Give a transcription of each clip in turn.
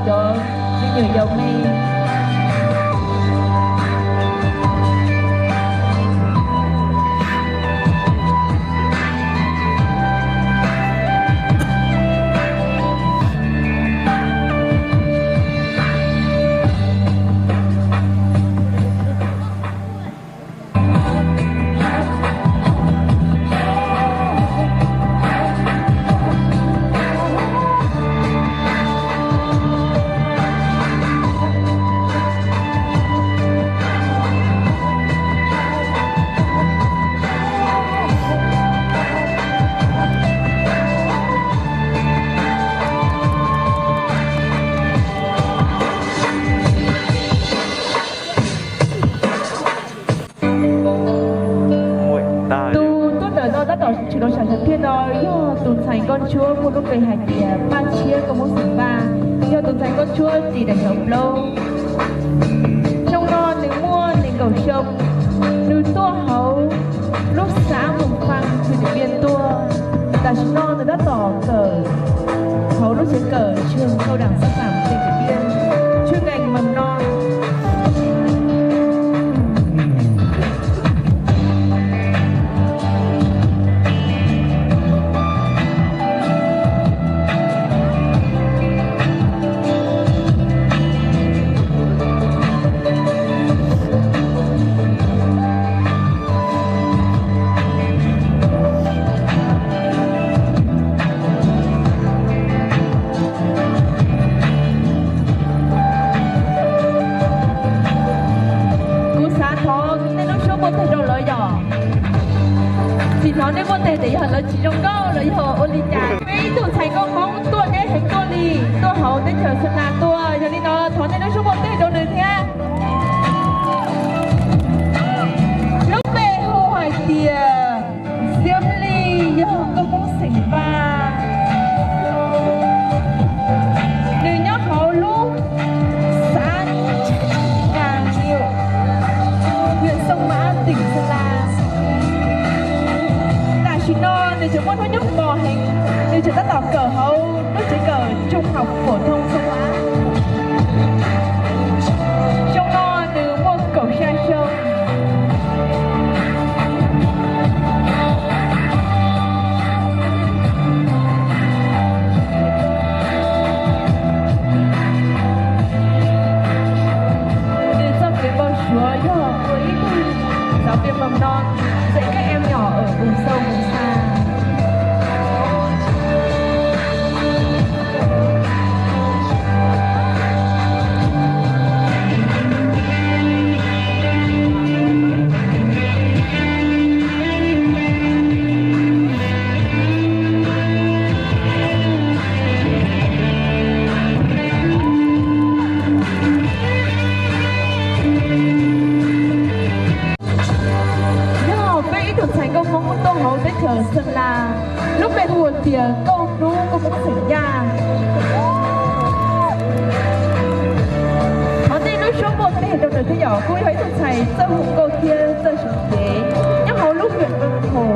cov me nyuam yaus me. Tus tuaj ntawm no tab tom tshwm los saum thiaj no yog tus ntxhais nkauj ntsuab muaj lub npe hais tias Paj Tshiab, nkauj Hmoob xeem Vaj, yog tus ntxhais nkauj ntsuab ris daim ntawv plaub. Xyoo no nws muaj nees nkaum xyoo, nws tuaj hauv lub xav Moos Faa, hwm Thaum Piaj tuaj. Tam sim no nws tab tom kawm hauv lub tsev kawm trường cao đẳng sư phạm tỉnh Điện Biên, chuyên ngành mầm non. Kuv xav thov nej lub suab npuaj teg rau lawv yom. Tsis thov nej npuaj teg tias yog lawv tsis zoo nkauj los yog ua li cas. Peb ib tug ntxhais nkauj Hmoob tuaj deb heev tuaj li, tuaj hauv teb chaws Xeem Las tuaj, yog li no thov nej lub suab npuaj teg rau nws thiab. Lub npe hu hais tias Xiab Li, yog nkauj Hmoob xeem Vaj. Nws nyob hauv lub xav Nkas Niam, huyện Sông Mã, tỉnh Sơn La. Tam sim no nws tseem muaj hnub nyoog mos heev, nws tseem tab tom kawm hauv lub tsev kawm trung học phổ thông Sông Mã. Xyoo no nws muaj kaum xya xyoo. Nws txoj kev npau suav yog ua ib tug giáo viên mầm non dạy các em nhỏ ở vùng sâu vùng xa. Yog peb ib tug ntxhais nkauj Hmoob tuaj hauv teb chaws Xeem Las, lub npe hu tias Nkauj Hnub, nkauj Hmoob xeem Yaj. Thov nej lub suab npuaj teg rau nws thiab yom. Kuj yog ib tug ntxhais txawj hu nkauj thiab txawj siv cev, nyob hauv lub huyện Vân Hồ,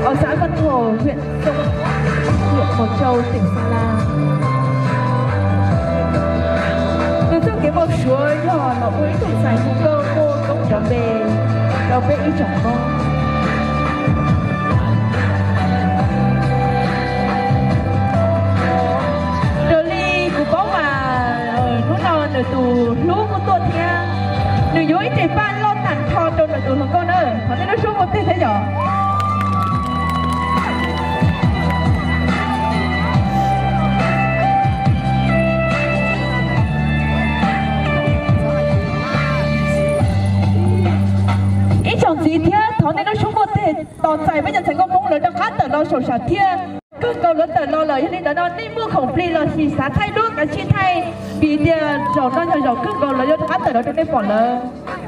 ở xã Vân Hồ, huyện Sông, huyện Mộc Châu, tỉnh Sơn La. Nws txoj kev npau suav yog los ua ib tug ntxhais hu nkauj muaj koob nrov npe rau peb ib tsoom Hmoob. Raws li kuv paub mas hnub no nws tus hlub kuj tuaj thiab, nws yuav ib tes paj loj tag nrho rau nws tus hluas nkauj na. Thov nej lub suab npuaj teg thiab yom. Ib tsoom txiv thiab, thov nej lub suab npuaj teg tos txais peb cov ntxhais nkauj Hmoob lawv rov qab tawm los saum sam thiaj. Kawg nkaus lawv tawm los lawm, yog li ntawd no nej muaj khoom plig los sis xav thaij duab kav tsij thaij, vim tias zaum no yog zaum kawg nkaus lawv yuav rov qab tawm los rau nej pom lawm.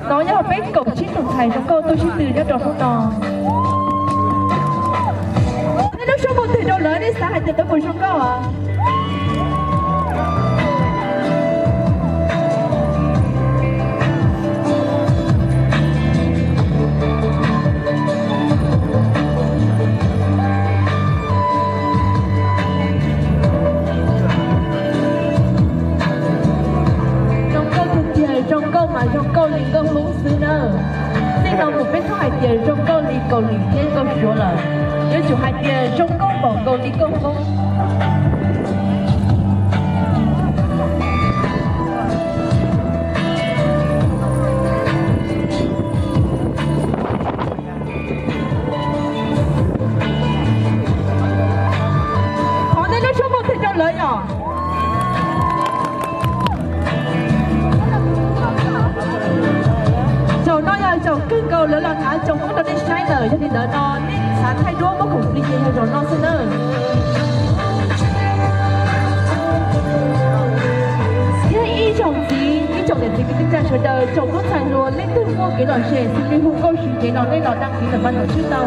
No yog peb kaum tsib tug ntxhais zoo nkauj tuaj sib tw nyob rau hnub no. Nej lub suab npuaj teg rau lawv, nej xav hais tias lawv puas zoo nkauj? Tau mus peb txhob hais tias zoo nkauj li Kaus Lim thiab nkauj Suav lawm, yuav tsum hais tias zoo nkauj npaum nkaus li nkauj Hmoob. Thov nej lub suab mus tig rau lawv yom. Zaum no yog zaum kawg nkaus lawv los hnav tsoos muab rau nej saib lawm, yog li ntawd no nej xav thaij duab muab khoom plig ces yog zaum no xwb nawb. Thiab ib zaug ntxiv, ib tsoom niam txiv kwv tij neej tsa sawv daws, tsoom tub ntxhais hluas leej twg muaj kev lom zem xws li hu nkauj siv kev no nej los đăng ký ntawm paj ntaub tswb tau.